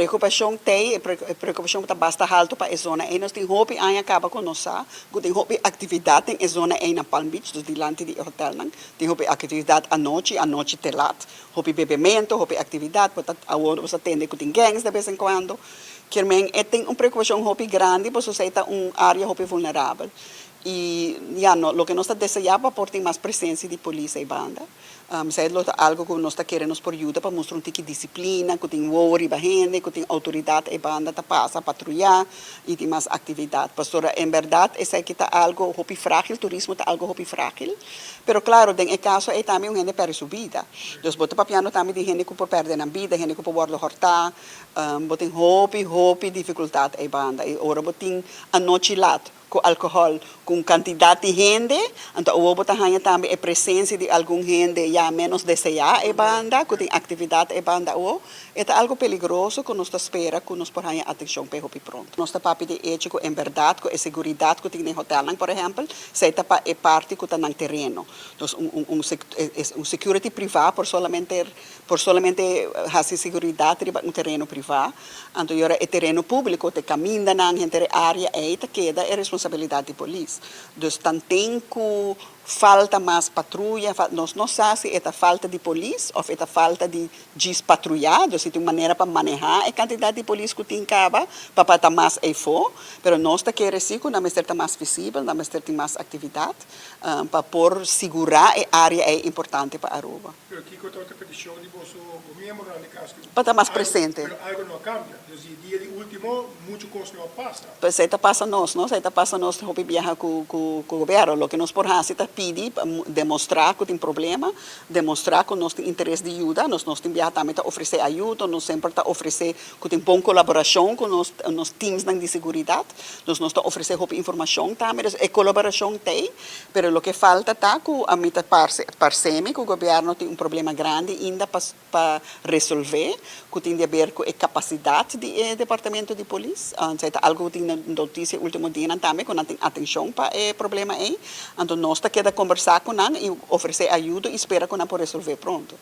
Preokupashon t'ei, e preokupashon ta basta haltu pa e zona ei. Nos tin hopi aña kaba ku nos sa ku tin hopi aktividat den e zona ei na Palm Beach, dus dilanti di e hotelnan. Tin hopi aktividat anochi, anochi te lat. Hopi bebementu, hopi aktividat. Bo ta awor bo sa tende ku tin gangs de bes en kuando. Kier men e tin un preokupashon hopi grandi pasobra esei ta un área hopi vulnerabel. I ya no, loke nos ta deseá pa por tin mas presensia di polis ei banda. Esei lo ta algo ku nos ta kere nos por yuda pa mustra un tiki disiplina, ku tin wowo riba hende, ku tin outoridat ei banda ta pasa, patruyá i tin mas aktividat. Pasobra en bèrdat esaki ta algo hopi frágil, turismo ta algo hopi frágil. Pero klaro, den e kaso ei tambe un hende pèrdè su bida. Dus bo ta papiando tambe di hende ku por pèrdè nan bida, hende ku por wòrdu hòrtá. Bo tin hopi, hopi difikultat ei banda. I ora bo tin anochi lat ku alkohòl ku un kantidat di hende, anto awor bo ta haña tambe e presensia di algun hende ya ménos deseá e banda, ku tin aktividat e banda awor. E ta algu peligroso ku nos ta spera ku nos por haña atenshon p'e hopi pronto. Nos ta papia di echo ku en bèrdat ku e seguridat ku tin den hotèlnan, por ehèmpel, esei ta pa e parti ku ta nan tereno. Dus un un security privá por solamente por solamente hasi seguridat riba un tereno privá. Anto yora e tereno públiko, te kamindanan, henter e área ei ta keda e responsabilidat di polis. Dus tanten ku falta mas patruya, nos no sa si e ta falta di polis òf e ta falta di djis patruyá, dus si tin un manera pa manehá e kantidat di polis ku tin kaba pa pa ta mas eifó. Pero nos ta kere si ku nan mester ta mas visibel, nan mester tin mas aktividat pa por sigurá e área ei importante pa Aruba. Pero kiko ta otro peticion di boso bo miembronan di cas cu Pa ta mas presente. Pero algo no a cambia. Dus di dia di ultimo mucho cos no a pasa. Pues esey ta pasa nos, no? Esey ta pasa nos hopi biaha cu cu cu gobierno. Loke nos por haci ta pidi pa demostra cu tin problema, demostra cu nos tin interes di yuda. Nos nos tin biaha tambe ta ofrece ayudo, nos semper ta ofrece cu tin bon colaboracion cu nos nos teamsnan di seguridad. Dus nos ta ofrece hopi informacion tambe. Dus e colaboracion t'ey. Pero loke falta ta cu a mi ta parce parcemi cu gobierno tin un problema grandi inda pa pa resolve cu tin di haber cu e capacidad di e departamento di polis. Esey ta algo cu tin na noticia e ultimo dianan tambe cu nan tin atencion pa e problema ey. Anto nos ta keda combersa cu nan y ofrece ayudo y spera cu nan por resolve pronto.